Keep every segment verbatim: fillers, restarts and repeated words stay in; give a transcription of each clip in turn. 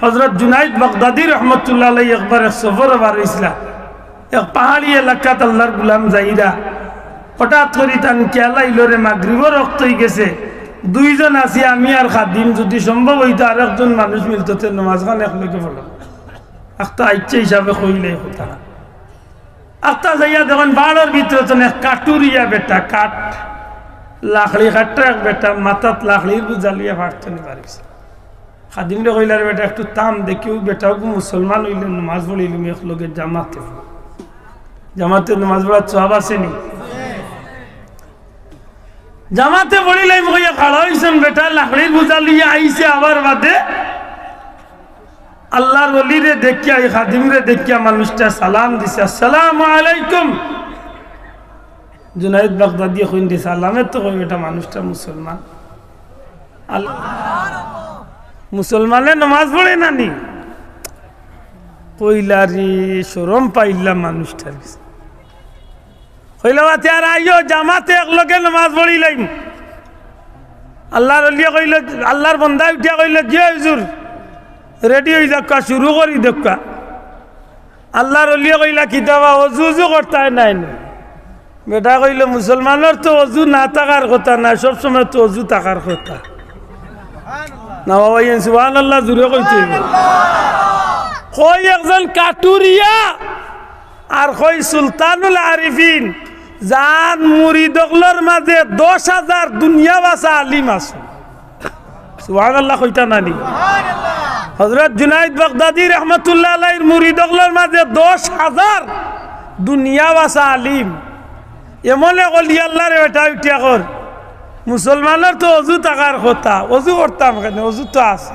হজরত জুনাইদ বাগদাদি রহমতুল্লাহ আলাইহি একবার এক সফরো বার অইছলা, এক পাহাড়ি এলাকাত আল্লার গুলাম যাইরা, হঠাৎ করি তান খেয়াল আইলো রে, মাগরিবর ওয়াক্ত অইগেছে, দুইজন আছি আমি আর খাদিম, যুদি সম্ভব অইতো আরেকজন মানুষ মিলতো তে নমাজখান একলগে পড়লাম। আখতা আইচ্ছা হিসাবে কইলে কথা। আখতা যাইয়া দেখইন পাহাড়র ভিতরে তো এক কাটুরিয়া বেটা, কাঠ, লাকড়ি কাটরা এক বেটা, মাথাত লাকড়ির বুঝা লইয়া পারতো নি পারিছে। খাদিমরে কইলা, "রে বেটা, একটু থাম দেখি, অউ বেটাও মুসলমান অইলে নমাজ পড়িলিমু একলগে জামাতে।" জামাতে নমাজ পড়ার সওয়াব আছে নি? জামাতে পড়িলাইমু কইয়া খাড়া অইছইন, বেটা লাকড়ির বুঝা লইয়া আইছে, আবার বাদে আল্লার ওলিরে দেখিয়া, ই খাদিমরে দেখিয়া মানুষটা সালাম দিছে, "আসসালামু আলাইকুম।" জুনাইদ বাগদাদিয়ে কইন দে, "সালামে তো কই বেটা, মানুষটা মুসলমান।" আল-, মুসলমানে নমাজ পড়ে না নি? কইলা রে, শরম পাইলাম মানুষটার গেছে। কইলা, "বাতে আর আইও, জামাতে একলগে নমাজ পড়িলাইমু।" আল্লার ওলিয়ে কইল, আল্লার বন্দায় উঠিয়া কইল, "জি হুজুর, রেডি অই যাউক্কা, শুরু করি দেউক্কা।" আল্লার ওলিয়ে কইলা, "কিতা বা, অজু উজু করতায় নায় নি?" বেটা কইল, "মুসলমানর তো অজু না থাকার কথা নায়, সব সময় তো অজু থাকার কথা।" না বাবা, ইয়ে সুবহানাল্লাহ জুরে কইতে অইবো। কই একজন কাটুরিয়া, আর কই সুলতানুল আরিফিন, যান মুরিদ অকলর মাঝে দশ হাজার দুনিয়া বাসা আলিম আছে। সুবহানাল্লাহ কইতা না নি? হজরত জুনাইদ বাগদাদি রহমতুল্লাহ আলাইহির মুরিদ অকলর মাঝে দশ হাজার দুনিয়া বাসা আলিম। এমন এক অলি আল্লারে বেটা উঠিয়া কর, মুসলমানর তো অজু থাকার কথা, অজু করতাম কেনে, অজু তো আছে।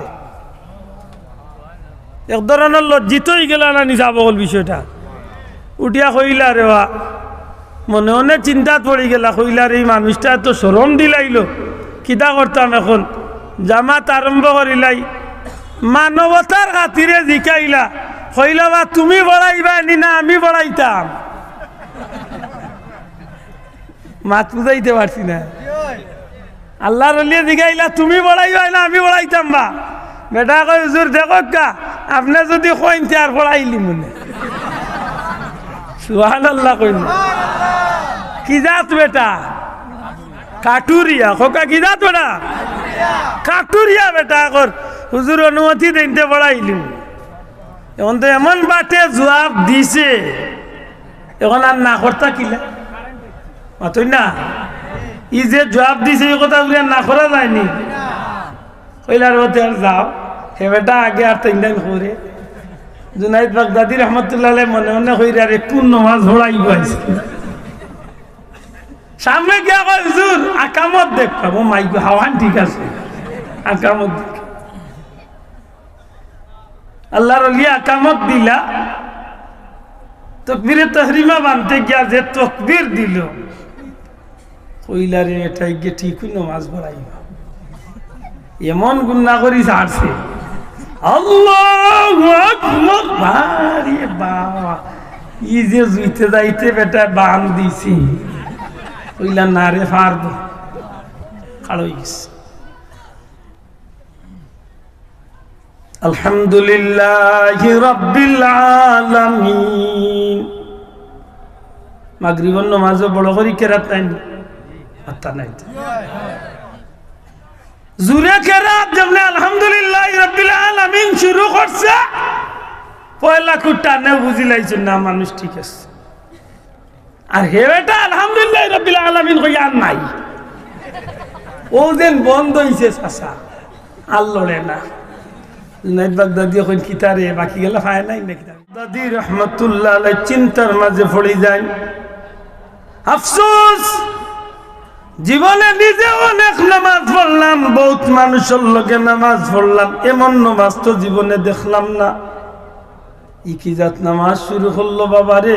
এক ধরনর লজ্জিত অইগেলা না নি সাব অকল বিষয়টা? উঠিয়া কইলা রে বা, মনে মনে চিন্তাত পড়ি গেলা, কইলা রে, "ই মানুষটা তো শরম দিলাইলো, কিতা করতাম এখন?" জামাত আরম্ভ করিলাই, মানবতার খাতিরে জিকাইলা, কইলা, "বা তুমি পড়াইবায় নি না আমি পড়াইতাম?" মাত বুঝাইতে পারছি না। আল্লার ওলিয়ে জিগাইলা, "তুমি পড়াইবায় না আমি পড়াইতাম বা?" বেটা কয়, "হুজুর দেখউক্কা, আপনে যুদি কইন তে আর পড়াইলিমুনে।" সুবহানাল্লাহ কইন। কি জাত বেটা? কাটুরিয়া। কউক্কা কি জাত বেটা? কাটুরিয়া বেটা কর, "হুজুর অনুমতি দেইন তে পড়াইলিমু।" এখন তো এমন বাটে জুয়াব দিছে, এখন আর না করতা কিলা? মাতইন না? ই যে জুয়াব দিছে, ই কথা বলিয়া না করা যায়নি। কইলা, "রে, তে আর যাও।" হে বেটা আগে আর তিন দিন করে। জুনাইদ বাগদাদি রহমতুল্লাহ আলাইহি মনে মনে কইরা, "রে, কোন নমাজ পড়াইবো আইজকে?" সামনে গিয়া কয়, "হুজুর, আকামত দেখ।" কইবো, "মাইক হাওয়ান ঠিক আছে, আকামত দেখ।" আল্লার ওলি আকামত দিলা, তকবীরে তহরিমা বানতে গিয়া যে তকবীর দিল, কইলা রে, "এটাই গিয়ে ঠিক নমাজ পড়াইবা।" এমন গুন্না করি ছাড়ছে। আল্লাহু আকবার। বাবা রে বাবা, ই যে জুইতে যাইতে বেটা বান দিছি, কইলা, "না রে, পারবো।" খাড়া অই গেছে। আলহামদুলিল্লাহি রাব্বিল আলামিন। মাগরিবর নমাজও বড় করি কেরাত নাই নি? আত্তা নাই। জুরে কেরাত যেমনে আলহামদুলিল্লাহি রাব্বিল আলামিন শুরু করছে, পয়লা কুটানে বুঝিলাইছইন না মানুষ ঠিক আছে। আর হে বেটা আলহামদুলিল্লাহি রাব্বিল আলামিন কইয়া আর নাই। ও যেন বন্ধ অইছে চাচা, আর লড়ে না। জুনাইদ বাগদাদি কইন, "কিতা রে, বাকি গেলা পায় নাই না কিতা?" বাগদাদি রহমতুল্লাহ আলাইহি চিন্তার মাঝে পড়ি যাইন, "আফসোস, জীবনে নিজে অনেক নামাজ পড়লাম, বউত মানুষর লগে নামাজ পড়লাম, এমন নামাজ তো জীবনে দেখলাম না।" ই কি জাত নামাজ শুরু করলো বাবা রে?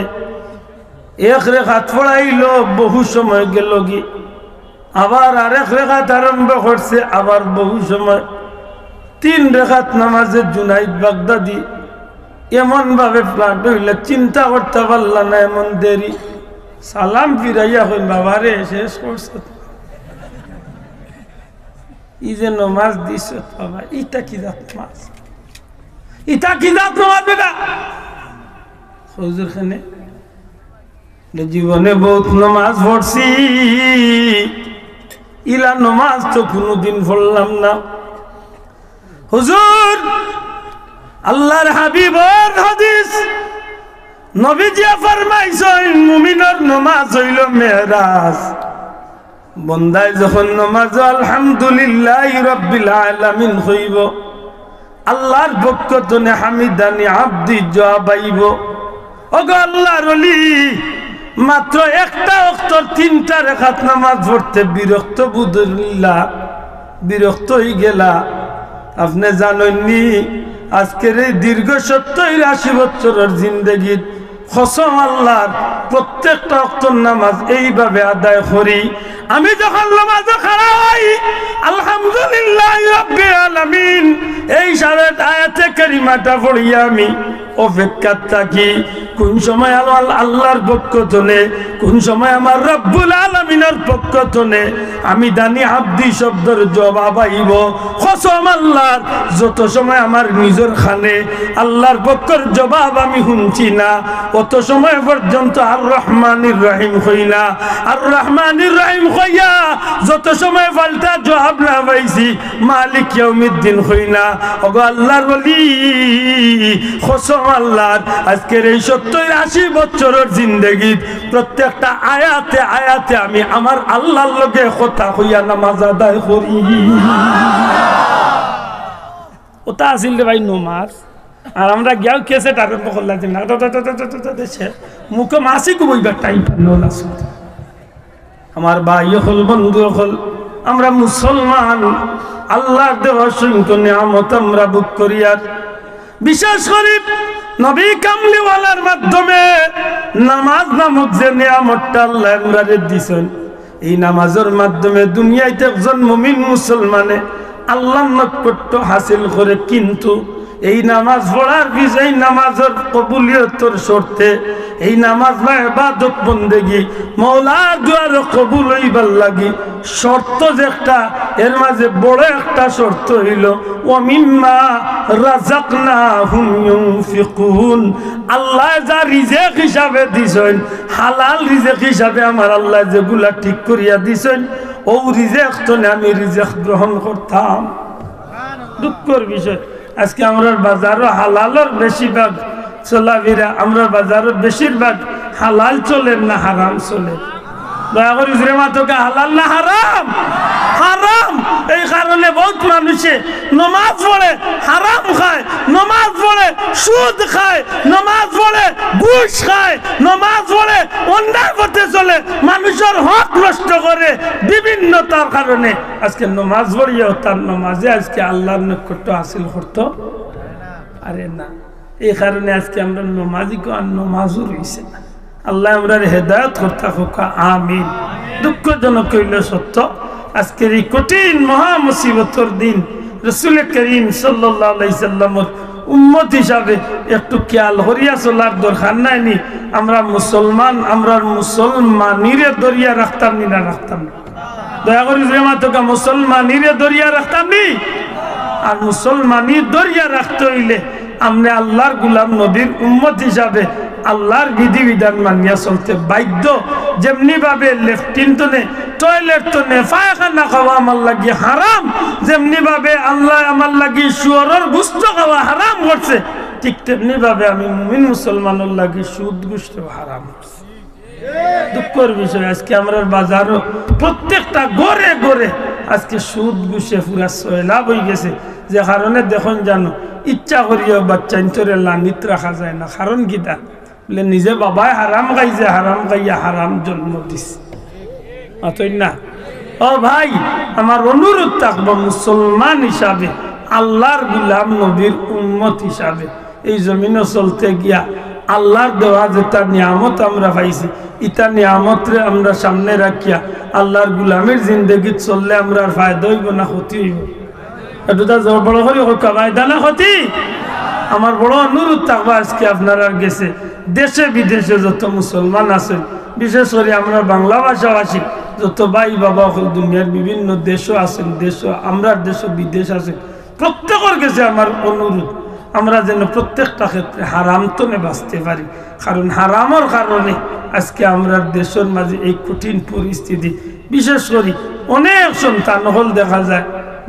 এক রেকাত পড়াইলো, বহু সময় গেলগি, আবার আরেক রেকাত আরম্ভ করছে, আবার বহু সময়। তিন রেকাত নামাজে জুনাইদ বাগদাদি এমন ভাবে flat অইলা, চিন্তা করতা পারলা না, এমন দেরি। সালাম ফিরাইয়া কইন, "বাবা রে, শেষ করছো তো। ই যে নমাজ দিছো বাবা, ইটা কি জাত নমাজ?" ইতা কি জাত নমাজ বেটা? হুজুর, কেনে? বলে, জীবনে বউত নমাজ পড়ছি, ইলা নমাজ তো কুনুদিন পড়লাম না। হুজুর, আল্লার হাবিবর হাদিস, নবীজিয়ে ফরমাইছইন, মুমিনর নমাজ অইলো মেরাজ। বন্দায় যখন নমাজো আলহামদুলিল্লাহি রাব্বিল আলামিন কইবো, আল্লার পক্ষ তনে হামিদানি আব্দি জওয়াব আইবো। ওগো আল্লার ওলি, মাত্র একটা অক্তর তিনটা রেকাত নমাজ পড়তে বিরক্ত বোধ অইলা, বিরক্ত অইগেলা। আপনে জানইননি, আজকের এই দীর্ঘ সত্তইর আশি বছরর জিন্দেগিত কসম আল্লার, প্রত্যেকটা অক্তর নমাজ এইভাবে আদায় করি। আমি যখন নমাজো খাড়া অই, আলহামদুলিল্লাহি রাব্বিল আলামিন, এই সাবেক আয়াতে কারিমাটা পড়িয়া আমি অপেক্ষাত থাকি, কুন সময় আমার আল্লার পক্ষ তনে, কুন সময় আমার রব্বুল আলামিনর পক্ষ তনে হামিদানি আব্দি শব্দর জওয়াব আইবো। কসম আল্লার, যত সময় আমার নিজর কানে আল্লার পক্ষর জওয়াব আমি হুনছি না, অত সময় পর্যন্ত আর রহমানির রহিম কই না। আর রহমানির রহিম কইয়া যত সময় পাল্টা জওয়াব না পাইছি, মালিক ইয়াউমিদ্দিন কই না। ওগো আল্লার ওলি, কসম আল্লার, আজকের এই সত্তইর আশি বছরর জিন্দেগিত প্রত্যেকটা আয়াতে আয়াতে আমি আমার আল্লার লগে কথা কইয়া নমাজ আদায় করি। ওটা আছিল রে ভাই নমাজ। আর আমরা গিয়াও ক্যাসেট আরম্ভ করলাম যে না, টা, টা, টা, টা, টা, টা, দেশে মুখে মাসি কুবইবার টাইম পাইল না। আমার ভাই অকল, বন্ধু অকল, আমরা মুসলমান, আল্লার দেওয়া অসংখ্য নিয়ামত আমরা ভোগ করি। আর বিশেষ করি নবী কামলিওয়ালার মাধ্যমে নমাজ নামক যে নিয়ামতটা আল্লায় আমরারে দিছইন, এই নমাজর মাধ্যমে দুনিয়াত একজন মুমিন মুসলমানে আল্লার নৈকট্য হাসিল করে। কিন্তু এই নমাজ পড়ার বিষয়, নমাজর কবুলিয়তর শর্তে, এই নমাজ বা ইবাদত বন্দেগি মওলার দুয়ারো কবুল অইবার লাগি শর্ত যে একটা, এর মাঝে বড় একটা শর্ত অইলো, "ওয়া মিম্মা রাযাকনাহুম ইউনফিকুন।" আল্লায় যা রিজেক হিসাবে দিছইন, হালাল রিজেক হিসাবে আমার আল্লায় যেগুলা ঠিক করিয়া দিছইন, অউ রিজেক তনে আমি রিজেক গ্রহণ করতাম। দুঃখর বিষয়, আজকে আমরার বাজারো হালালর বেশিরভাগ চলাফিরা, আমরার বাজারো বেশিরভাগ হালাল চলের না হারাম চলের? দয়া করি জোরে মাতোকা, হালাল না হারাম? হারাম। এই কারণে বউত মানুষে নমাজ পড়ে, হারাম খায়, নমাজ পড়ে সুদ খায়, নমাজ পড়ে ঘুষ খায়, নমাজ পড়ে অন্যায় পথে চলে, মানুষর হক নষ্ট করে। বিভিন্নতার কারণে আজকে নমাজ পড়িয়াও তার নমাজে আজকে আল্লার নৈকট্য হাসিল করতো পারে না। এই কারণে আজকে আমরা নমাজি কো আর নমাজও রইছে না। আল্লায় আমরারে হেদায়েত করতা কউক্কা, আমিন। দুঃখজনক অইলো সত্য, আজকের এই কঠিন মহা মুসিবতর দিন রসুল করিম সাল্লাল্লাহু আলাইহি সাল্লামর উম্মত হিসাবে একটু খেয়াল করিয়া চলার দরকার নায় নি? আমরা মুসলমান, আমরার মুসলমানিরে ধরিয়া রাখতাম নি না রাখতাম না? দয়া করি জোরে মাতোকা, মুসলমানিরে ধরিয়া রাখতাম নি? আর মুসলমানি ধরিয়া রাখতে অইলে আপনে আল্লার গুলাম নবীর উম্মত হিসাবে আল্লার বিধিবিধান মানিয়া চলতে বাধ্য। যেমনি ভাবে লেট্রিন তনে, টয়লেট তনে পায়খানা খাওয়া আমার লাগি হারাম, যেমনি ভাবে আল্লায় আমার লাগি শুয়োরর গোস্ত খাওয়া হারাম করছে, ঠিক তেমনি ভাবে আমি মুমিন মুসলমানর লাগি সুদ ঘুষ হারাম করছি। দুঃখর বিষয়, আজকে আমরার বাজারো প্রত্যেকটা ঘরে ঘরে আজকে সুদ ঘুষে পুরা সয়লাব অইগেছে। যে কারণে দেখইন জানো, ইচ্ছা করিয়াও বাচ্চাইন্তরে লানিত রাখা যায় না। কারণ কিতা? বলে নিজে বাবায় হারাম খাইছে, হারাম খাইয়া হারাম জন্ম দিছে। মাতইন না? ও ভাই, আমার অনুরোধ থাকবো মুসলমান হিসাবে, আল্লার গুলাম নবীর উম্মত হিসাবে এই জমিনো চলতে গিয়া আল্লার দেওয়া যেটা নিয়ামত আমরা পাইছি, ইটা নিয়ামতরে আমরা সামনে রাখিয়া আল্লার গুলামির জিন্দেগিত চললে আমরার ফায়দা অইবো না ক্ষতি অইবো? একটু তা জোর বড় করি কউক্কা, ফায়দা না ক্ষতি? আমার বড় অনুরোধ থাকবো আজকে আপনারার গেছে, দেশে বিদেশে যত মুসলমান আছইন, বিশেষ করি আমরা বাংলা ভাষাভাষী যত ভাই বাবা অকল দুনিয়ার বিভিন্ন দেশো আছইন, দেশো, আমরার দেশো বিদেশ আছইন, প্রত্যেকর গেছে আমার অনুরোধ, আমরা যেন প্রত্যেকটা ক্ষেত্রে হারাম তনে বাঁচতে পারি, কারণ হারামর কারণে আজকে আমরার দেশর মাঝে এই কঠিন পরিস্থিতি। বিশেষ করি অনেক সন্তান অকল দেখা যায়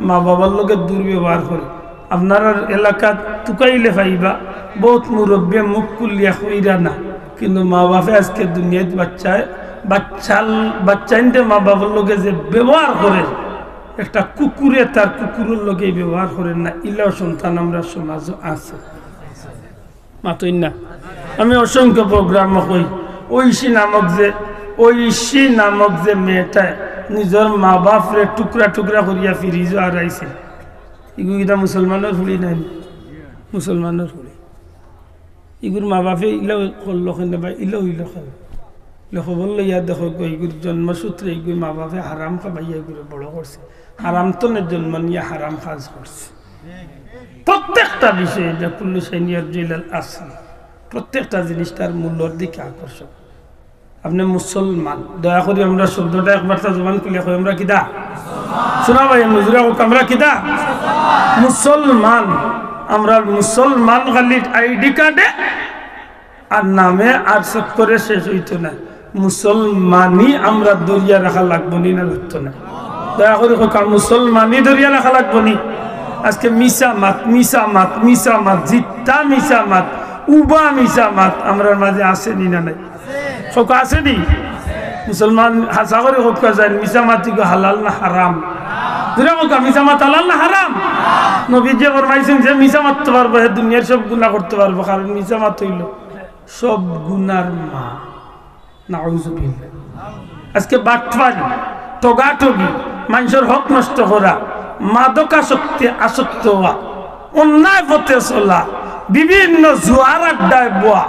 মা বাবার লগে দুর্ব্যবহার করে। আপনারার এলাকাত তুকাইলে পাইবা, বহুত মুরব্বিয়ে মুখ খুলিয়া কইরা না, কিন্তু মা বাপে আজকে দুনিয়াত বাচ্চায়, বাচ্চাল-, বাচ্চাইন্তে মা বাবার লগে যে ব্যবহার করে, একটা কুকুরে তার কুকুরর লগে ব্যবহার করে না, ইলাও সন্তান আমরার সমাজও আছে। মাতইন না। আমি অসংখ্য প্রোগ্রামো কই, ঐশী নামক যে, ঐশী নামক যে মেয়েটায় নিজর মা বাপরে টুকরা টুকরা করিয়া ফ্রিজো হারাইছে, ইগু কিতা মুসলমানর ফুড়ি নায় নি? মুসলমানর ফুড়ি। ইগুর মা বাপে ইলা করলো কেনে বা ইলা অইলো কেনে? ইলা খবর লইয়া দেখো গো, ইগুর জন্মসূত্রে ইগুর মা বাপে হারাম খাবাইয়া ইগুরে বড় করছে, হারাম তনে জন্ম নিয়া হারাম কাজ করছে। প্রত্যেকটা বিষয়ে, যে কুল্লু শাইইন ইয়ারজিউ ইলাল আসল, প্রত্যেকটা জিনিস তার মূলর দিকে আকর্ষণ। আপনে মুসলমান, দয়া করি আমরা শব্দটা একবার তার জবান খুলিয়া কই, আমরা কিতা? শোনা ভাই, মুজুরা হোক, আমরা কিতা? মুসলমান। আমরা মুসলমান খালি আইডি কার্ডে আর নামে আর চক্করে শেষ অইতো না। মুসলমানি আমরা ধরিয়া রাখা লাগবো নি না লাগতো না? দয়া করি কউক্কা, মুসলমানি ধরিয়া রাখা লাগবো নি? আজকে মিছা মাত, মিছা মাত, মিছা মাত, জিত্তা মিছা মাত, উবা মিছা মাত আমরার মাঝে আছে নি না নাই? কউক্কা আছে নি? মুসলমান হাছা করি কউক্কা যাইন, মিছা মাত ইগু হালাল না হারাম? জুরে কউক্কা, মিছা মাত হালাল না হারাম? নবীজিয়ে ফরমাইছইন, যে মিছা মাততো পারবো, হে দুনিয়ার সব গুনা করতো পারবো, কারণ মিছা মাত অইলো সব গুনার মা। নাউজুবিল্লাহ। আজকে বাটপারি, ঠগাঠগি, মানষর হক নষ্ট করা, মাদকাসক্তি আসক্ত অওয়া, অন্যায় পথে চলা, বিভিন্ন জুয়ার আড্ডায় বওয়া,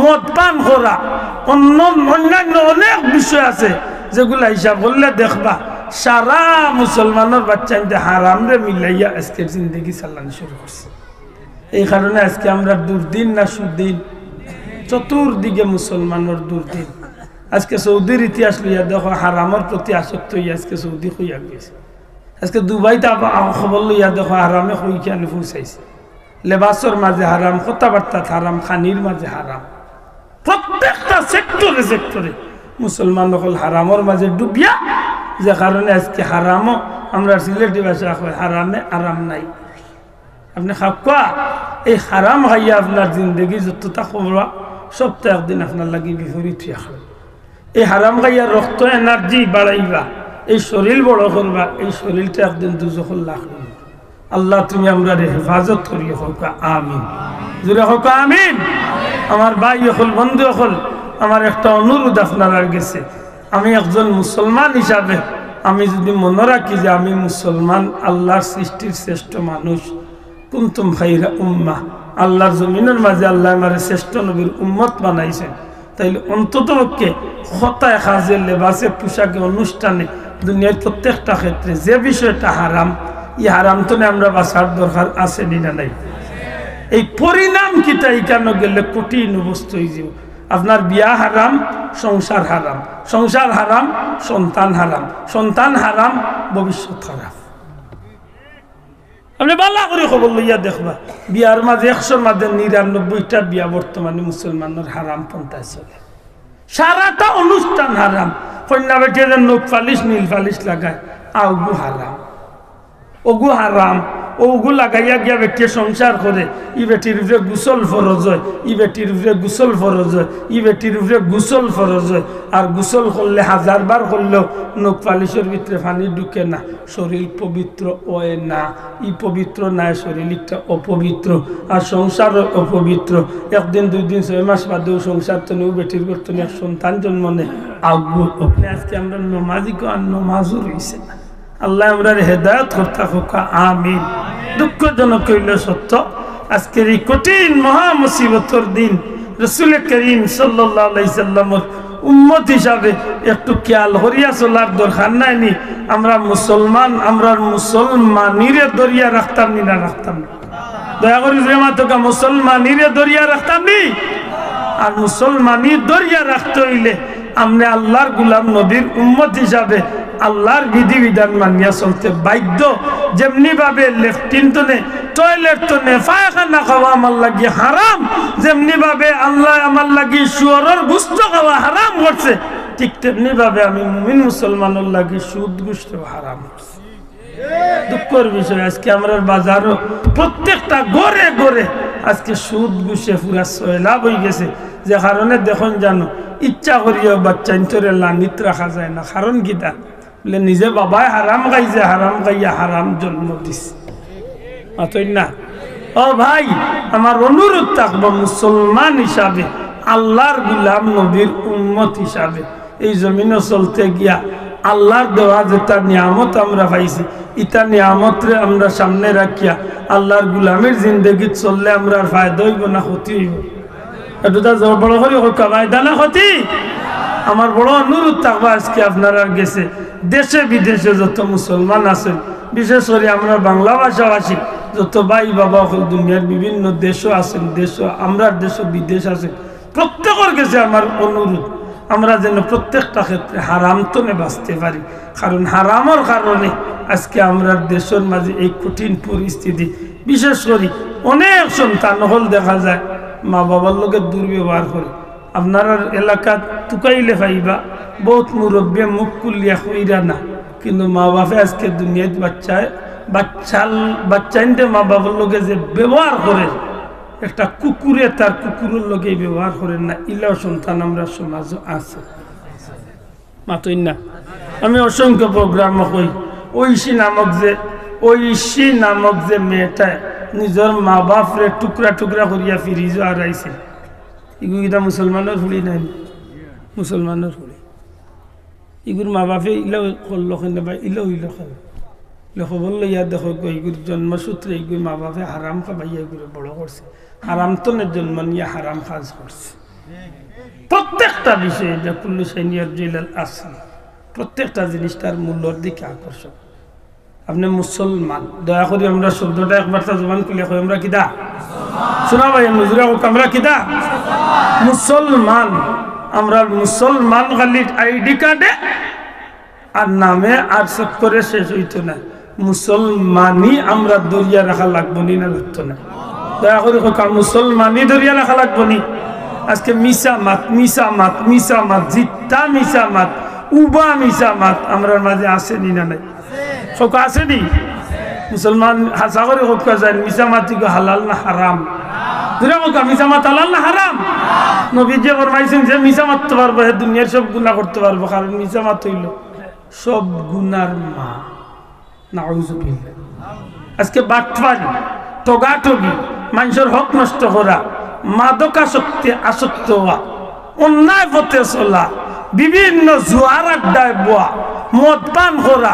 মদ পান করা, অন্য, অন্যান্য অনেক বিষয় আছে, যেগুলা হিসাব করলে দেখবা, সারা মুসলমানর বাচ্চাইন্তে হারামরে মিলাইয়া আজকের জিন্দেগি চালানি শুরু করছে। এই কারণে আজকে আমরার দুর্দিন না সুদিন, চতুর্দিকে মুসলমানর দুর্দিন। আজকে সৌদির ইতিহাস লইয়া দেখো, হারামর প্রতি আসক্ত অইয়া আজকে সৌদি কইয়া গেছে। আজকে দুবাইত আব-, আ-, খবর লইয়া দেখো, হারামে কই কিয়ান পৌঁছাইছে। লেবাসর মাঝে হারাম, কথাবার্তাত হারাম, খানির মাঝে হারাম। প্রত্যেকটা সেক্টরে সেক্টরে মুসলমান অকল হারামর মাঝে ডুবিয়া, যে কারণে আজকে হারামও, আমরা সিলেটি ভাষা কই, হারামে আরাম নাই। আপনে খাউক্কা, এই হারাম খাইয়া আপনার জিন্দেগি যততা করবা, সবতা একদিন আপনার লাগি বিপরীত অইয়া খাইব। এই হারাম খাইয়া রক্ত এনার্জি বাড়াইবা, এই শরীল বড় করবা, এই শরীলটা একদিন দুজখর লাকড়ি অইব। আল্লাহ, তুমি আমরারে হেফাজত করিও, কউক্কা আমিন। জুরে কউক্কা আমিন। আমার ভাই অকল, বন্ধু অকল, আমার একটা অনুরোধ আপনারার গেছে, আমি একজন মুসলমান হিসাবে আমি যদি মনো রাখি যে আমি মুসলমান, আল্লাহর সৃষ্টির শ্রেষ্ঠ মানুষ, কুনতুম খাইরা উম্মাহ, আল্লাহর জমিনর মাঝে আল্লায় আমারে শ্রেষ্ঠ নবীর উম্মত বানাইছইন, তাইলে অন্তত পক্ষে কথায় কাজে, লেবাসে, পোশাকে, অনুষ্ঠানে, দুনিয়ার প্রত্যেকটা ক্ষেত্রে যে বিষয়টা হারাম, ই হারাম তনে আমরা বাঁচার দরকার আছে নি না নাই? এই পরিণাম কিতা? ইখানো গেলে কঠিন অবস্থা অইযিবো। আপনার বিয়া হারাম, সংসার হারাম, সংসার হারাম, সন্তান হারাম, সন্তান হারাম, ভবিষ্যৎ হারাম। আপনে ভালা করি খবর লইয়া দেখবা, বিয়ার মাঝে একশোর মাঝে নিরানব্বইটা বিয়া বর্তমানে মুসলমানর হারাম পন্থায় চলে। সারাটা অনুষ্ঠান হারাম। কইন্যা বেটিয়ে যে নখ পালিশ, নীল পালিশ লাগায়, আউগু হারাম। অগু হারাম, অগু লাগাইয়া গিয়া বেটিয়ে সংসার করে, ই বেটির উপরে গোসল ফরজ অয়, ই বেটির উপরে গোসল ফরজ অয়, ই বেটির উপরে গোসল ফরজ অয়। আর গোসল করলে হাজার বার করলেও নখ পালিশর ভিতরে পানি ঢুকে না, শরীল পবিত্র অয় না। ই পবিত্র নায়, শরীল একটা অপবিত্র, আর সংসার অপবিত্র। একদিন, দুই দিন, ছয় মাস বাদেও সংসার তনে অউ বেটির ঘর তনে এক সন্তান জন্ম নেয়, আউগু অপবিত্র। আজকে আমরা নমাজি কই আর নমাজও রইছে না। আল্লায় আমরারে হেদায়েত করতা কউক্কা, আমিন। দুঃখজনক অইলেও সত্য, আজকের এই কঠিন মহা মুসিবতর দিন রসুলে করিম সাল্লাল্লাহু আলাইহি সাল্লামর উম্মত হিসাবে একটু খেয়াল করিয়া চলার দরকার নাই নি? আমরা মুসলমান, আমরার মুসলমানিরে ধরিয়া রাখতাম নি না রাখতাম না? দয়া করি জুরে মাতউক্কা, মুসলমানিরে ধরিয়া রাখতাম নি? আর মুসলমানি ধরিয়া রাখতে অইলে আপনে আল্লাহর গোলাম নবীর উম্মত হিসাবে আল্লাহর বিধিবিধান মানিয়া চলতে বাধ্য। যেমনি ভাবে লেট্রিন তনে টয়লেট তনে পায়খানা খাওয়া আমার লাগি হারাম। যেমনি ভাবে আল্লায় আমার লাগি শুয়োরর গোস্ত খাওয়া হারাম করছে, ঠিক তেমনি ভাবে আমি মুমিন মুসলমানর লাগি সুদ ঘুষ দেওয়া হারাম করছে। দুঃখর বিষয়, আজকে আমরার বাজারো প্রত্যেকটা ঘরে ঘরে আজকে সুদ ঘুষে পুরা সয়লাব অইগেছে। যে কারণে দেখইন জানো, ইচ্ছা করিয়াও বাচ্চাইন্তরে লানিত রাখা যায় না। কারণ কিতা? বলে, নিজে বাবায় হারাম খাইছে, হারাম খাইয়া হারাম জন্ম দিছে। মাতইন না? ও ভাই, আমার অনুরোধ থাকবো, মুসলমান হিসাবে, আল্লার গুলাম, নবীর উম্মত হিসাবে, এই জমিনো চলতে গিয়া আল্লার দেওয়া যেটা নিয়ামত আমরা পাইছি, ইটা নিয়ামতরে আমরা সামনে রাখিয়া আল্লার গুলামির জিন্দেগিত চললে আমরার ফায়দা অইবো না ক্ষতি অইবো? একটু তা জোর বড় করি কউক্কা, ফায়দা না ক্ষতি? আমার বড় অনুরোধ থাকবো আজকে আপনারার গেছে, দেশে বিদেশে যত মুসলমান আছইন, বিশেষ করি আমরা বাংলা ভাষাভাষী যত ভাই বাবা অকল দুনিয়ার বিভিন্ন দেশো আছইন, দেশো, আমরার দেশো বিদেশ আছইন, প্রত্যেকর গেছে আমার অনুরোধ, আমরা যেন প্রত্যেকটা ক্ষেত্রে হারাম তনে বাঁচতে পারি। কারণ হারামর কারণে আজকে আমরার দেশর মাঝে এই কঠিন পরিস্থিতি। বিশেষ করি অনেক সন্তান অকল দেখা যায় মা বাবার লগে দুর্ব্যবহার করে। আপনারার এলাকাত তুকাইলে পাইবা, বহুত মুরব্বিয়ে মুখ খুলিয়া কইরা না, কিন্তু মা বাপে আজকে দুনিয়াত বাচ্চায়, বাচ্চাল-, বাচ্চাইন্তে মা বাবার লগে যে ব্যবহার করে, একটা কুকুরে তার কুকুরর লগে ব্যবহার করে না, ইলাও সন্তান আমরার সমাজো আছে। মাতইন না। আমি অসংখ্য প্রোগ্রামো কই, ঐশী নামক যে, ঐশী নামক যে মেয়েটায় নিজর মা বাপরে টুকরা টুকরা করিয়া ফ্রিজো হারাইছে, ইগু কিতা মুসলমানর ফুড়ি নায় নি? মুসলমানর ফুড়ি। ইগুর মা বাপে ইলা করলো কেনে বা ইলা অইলো কেনে? লে খবর লইয়া দেখো গো, ইগুর জন্মসূত্রে ইগুর মা বাপে হারাম খাবাইয়া ইগুরে বড় করছে, হারাম তনে জন্ম নিয়া হারাম কাজ করছে। প্রত্যেকটা বিষয়ে, যে কুল্লু শাইইন ইয়ারজু ইলাল আসল, প্রত্যেকটা জিনিস তার মূলর দিকে আকর্ষণ। আপনে মুসলমান, দয়া করি আমরা শব্দটা একবার তা জবান খুলিয়া কই, আমরা কিতা? শোনা ভাই, মুজুরা হোক, আমরা কিতা? মুসলমান। আমরা মুসলমান খালি আইডি কার্ডে আর নামে আর চক্করে শেষ অইতো না। মুসলমানি আমরা ধরিয়া রাখা লাগবো নি না লাগতো না? দয়া করি কউক্কা, মুসলমানি ধরিয়া রাখা লাগবো নি? আজকে মিছা মাত, মিছা মাত, মিছা মাত, জিত্তা মিছা মাত, উবা মিছা মাত আমরার মাঝে আছে নি না নাই? কউক্কা আছে নি? মুসলমান হাছা করি কউক্কা যাইন, মিছা মাত ইগু হালাল না হারাম? জোরে কউক্কা, মিছা মাত হালাল না হারাম? নবীজিয়ে ফরমাইছইন, যে মিছা মাততো পারবো, হে দুনিয়ার সব গুনা করতো পারবো, কারণ মিছা মাত অইলো সব গুনার মা। নাউজুবিল্লাহ। আজকে বাটপারি, ঠগাঠগি, মানষর হক নষ্ট করা, মাদকাসক্তি আসক্ত অওয়া, অন্যায় পথে চলা, বিভিন্ন জুয়ার আড্ডায় বওয়া, মদ পান করা,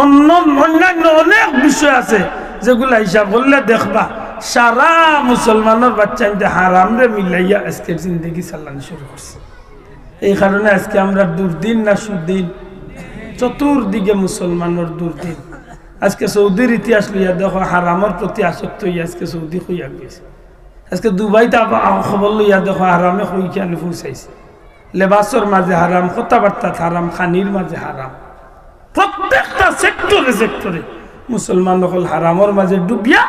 অন্য, অন্যান্য অনেক বিষয় আছে, যেগুলা হিসাব করলে দেখবা, সারা মুসলমানর বাচ্চাইন্তে হারামরে মিলাইয়া আজকের জিন্দেগি চালানি শুরু করছে। এই কারণে আজকে আমরা দুর্দিন না সুদিন, চতুর্দিকে মুসলমানর দুর্দিন। আজকে সৌদির ইতিহাস লইয়া দেখো, হারামর প্রতি আসক্ত অইয়া আজকে সৌদি কইয়া গেছে। আজকে দুবাইত আব-, আ-, খবর লইয়া দেখো, হারামে কই কিয়ানি পৌঁছাইছে। লেবাসর মাঝে হারাম, কথাবার্তাত হারাম, খানির মাঝে হারাম। প্রত্যেকটা সেক্টরে সেক্টরে মুসলমান অকল হারামর মাঝে ডুবিয়া,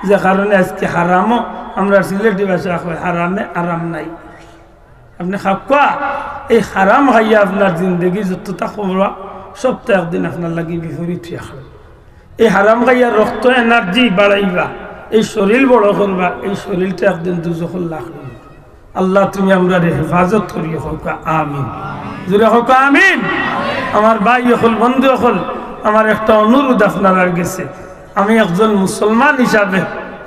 যে কারণে আজকে হারামও, আমরা সিলেটি ভাষা কই, হারামে আরাম নাই। আপনে খাউক্কা, এই হারাম খাইয়া আপনার জিন্দেগি যততা করবা, সবতা একদিন আপনার লাগি বিপরীত অইয়া খাইব। এই হারাম খাইয়া রক্ত এনার্জি বাড়াইবা, এই শরীর বড় করবা, এই শরীরটা একদিন দুজখর লাকড়ি অইবো। আল্লাহ, তুমি আমরারে হেফাজত করিও, কউক্কা আমিন। জোরে কউক্কা আমিন। আমার ভাই অকল, বন্ধু অকল, আমার একটা অনুরোধ আপনারার গেছে, আমি একজন মুসলমান হিসাবে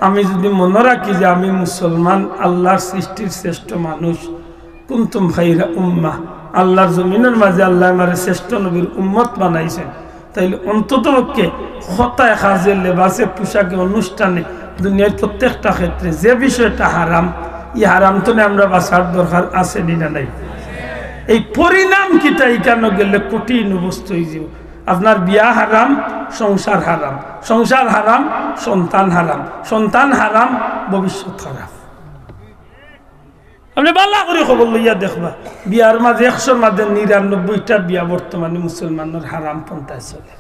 আমি যদি মনো রাখি যে আমি মুসলমান, আল্লার সৃষ্টির শ্রেষ্ঠ মানুষ, কুনতুম খাইরা উম্মাহ, আল্লার জমিনর মাঝে আল্লায় আমারে শ্রেষ্ঠ নবীর উম্মত বানাইছইন, তাইলে অন্তত পক্ষে কথায় কাজে লেবাসে পোশাকে অনুষ্ঠানে দুনিয়ার প্রত্যেকটা ক্ষেত্রে যে বিষয়টা হারাম, ই হারাম তনে আমরা বাঁচার দরকার আছে নি না নাই? এই পরিণাম কিতা? ইখানো গেলে কঠিন অবস্থা অইযিবো। আপনার বিয়া হারাম, সংসার হারাম, সংসার হারাম, সন্তান হারাম, সন্তান হারাম, ভবিষ্যৎ হারাম। আপনে ভালা করি খবর লইয়া দেখবা, বিয়ার মাঝে একশোর মাঝে নিরানব্বইটা বিয়া বর্তমানে মুসলমানর হারাম পন্থায় চলে।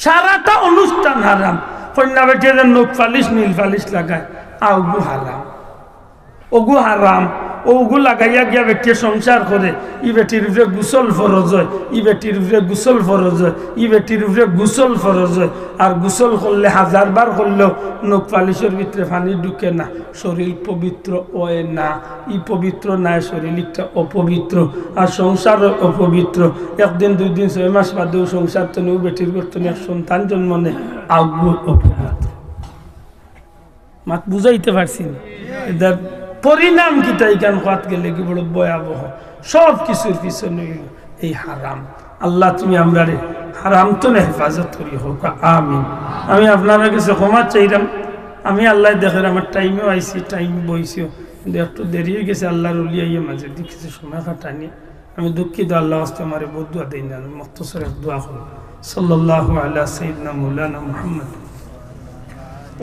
সারাটা অনুষ্ঠান হারাম। কইন্যা বেটিয়ে যে নখ পালিশ, নীল পালিশ লাগায়, আউগু হারাম, অগু হারাম। অগু লাগাইয়া গিয়া বেটিয়ে সংসার করে, ই বেটির উপরে গোসল ফরজ অয়, ই বেটির উপরে গোসল ফরজ অয়, ই বেটির উপরে গোসল ফরজ অয়। আর গোসল করলে হাজার বার করলেও নখ পালিশর ভিতরে পানি ঢুকে না, শরীর পবিত্র অয় না। ই পবিত্র নায়, শরীর একটা অপবিত্র, আর সংসার অপবিত্র। একদিন, দুই দিন, ছয় মাস বাদেও সংসার তনে অউ বেটির ঘর তনে এক সন্তান জন্ম নেয়, আউগু অপবিত্র। মাত বুঝাইতে পারছি না? এটার পরিণাম কিতা? ইখান কওয়াত গেলে কি বড় ভয়াবহ। সব কিছুর পিছনে এই হারাম। আল্লাহ, তুমি আমরারে হারাম তনে হেফাজত করি, কউক্কা আমিন। আমি আপনারার গেছে ক্ষমা চাইরাম। আমি, আল্লায় দেখের আমার টাইমেও আইছি, টাইমে বইছি, কিন্তু একটু দেরি অই গেছে। আল্লার ওলি আইয়া মাঝে দেখেছি সময় কাটানি। আমি দুঃখিত, আল্লার ওয়াস্তে আমারে বদদোয়া দেইন না, আমি মুখতসর এক দোয়া করি। সাল্লাল্লাহু আলা সাইয়্যিদিনা মাওলানা মুহাম্মদ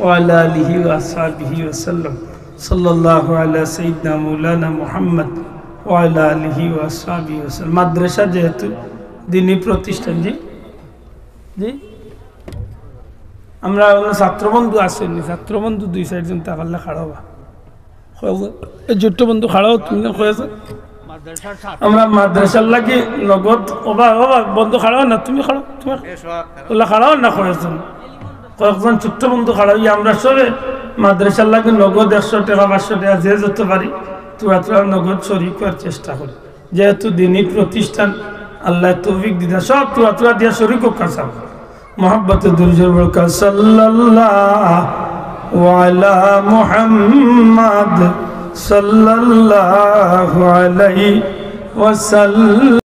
ওয়া আলা আলিহি ওয়া আসহাবিহি ওয়া সাল্লাম। সাল্লাল্লাহু আলা সাইয়্যিদিনা মাওলানা মুহাম্মদ ওয়া আলা আলিহি ওয়া আসহাবিহি ওয়া সাল্লাম। মাদ্রাসা যেহেতু দিনী প্রতিষ্ঠান, জি, জি, আমরা অনো ছাত্রবন্ধু আছইন নি, ছাত্রবন্ধু দুই চাইরজন তা পারলে খাড়া অইবা। কয়জন? এই ছোট্ট বন্ধু খাড়া অও, তুমি কয়জন? আমরা মাদ্রাসার লাগি নগদ, ওবা, ওবা, বন্ধু খাড়া অও না, তুমি খাড়া অও, তুমি খাড়া অও। ওলা খাড়া অও না কয়জন? কয়েকজন ছোট্ট বন্ধু খাড়া অইয়া আমরা সবে মাদ্রাসার লাগি নগদ একশো টেকা, পাঁচশো টেকা, যে যত পারি, থুড়া থুড়া নগদ শরিক অওয়ার চেষ্টা করি। যেহেতু দিনী প্রতিষ্ঠান, আল্লায় তৌফিক দিতা, সব থুড়া থুড়া দিয়া শরিক অউক্কা। মহব্বতে দুরুদ শরিফ পড়উক্কা, সাল্লাল্লাহু আলা মুহাম্মদ, সাল্লাল্লাহু আলাইহি ওয়াসাল্লাম।